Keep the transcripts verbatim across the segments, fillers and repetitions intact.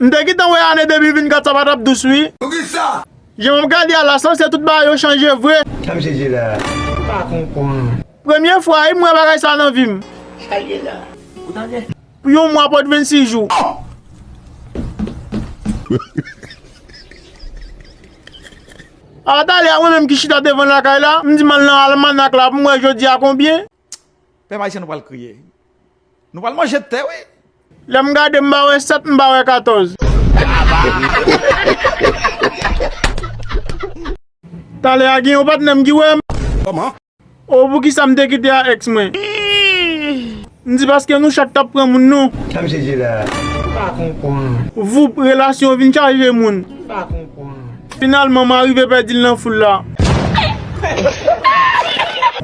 M te gentan wè ane de mil vennkat sa pa t ap dous wi. Poukisa? Jan m ap gade a la, sanse tout bagay yo chanje vre. Sa misye di la? M pa konprann. Premye fwa wi m wè bagay sa nan vi m. Sa l ye la? Ou tande? Pou yon mwa pòt vennsis jou. A talè a mwen menm ki chita devan lakay la, m di m al nan almanak la pou m wè jodi a konbyen. Pèp ayisyen nou pral kriye. Nou pral manje tè wi. Lè m gade m pa wè sèt, m pa wè katòz. Talè a gen yon patnè m ki wè m. Kòman? O poukisa m te kite a èks mwen? M di paske nou chak t ap pran moun nou. Sa misye di la? M pa konprann. Voup, relasyon vin chaje moun. M pa konprann. Finalman m arive pèdi l nan foul la.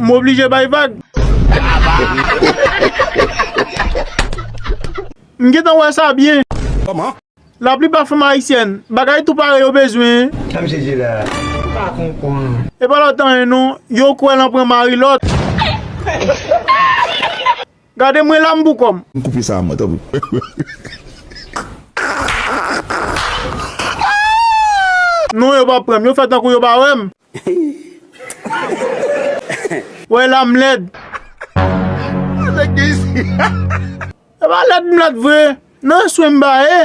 M oblije bay vag. M gentan wè sa byen. Kòman? Laplipa fanm ayisyèn, bagay tou pare yo bezwen. Sa misye di la? M pa konprann. E pa lòt anyen non, yo kwè l an pran mari lòt. Gade mwen la m pou kò m. M koupe sa a mwen, tanpri. Non, yo p ap pran m, yo fè tankou yo pa wè m. Wè la m lèd. Nèg ki isi. E pa lèd m lèd vre. Nan swen m ba ye.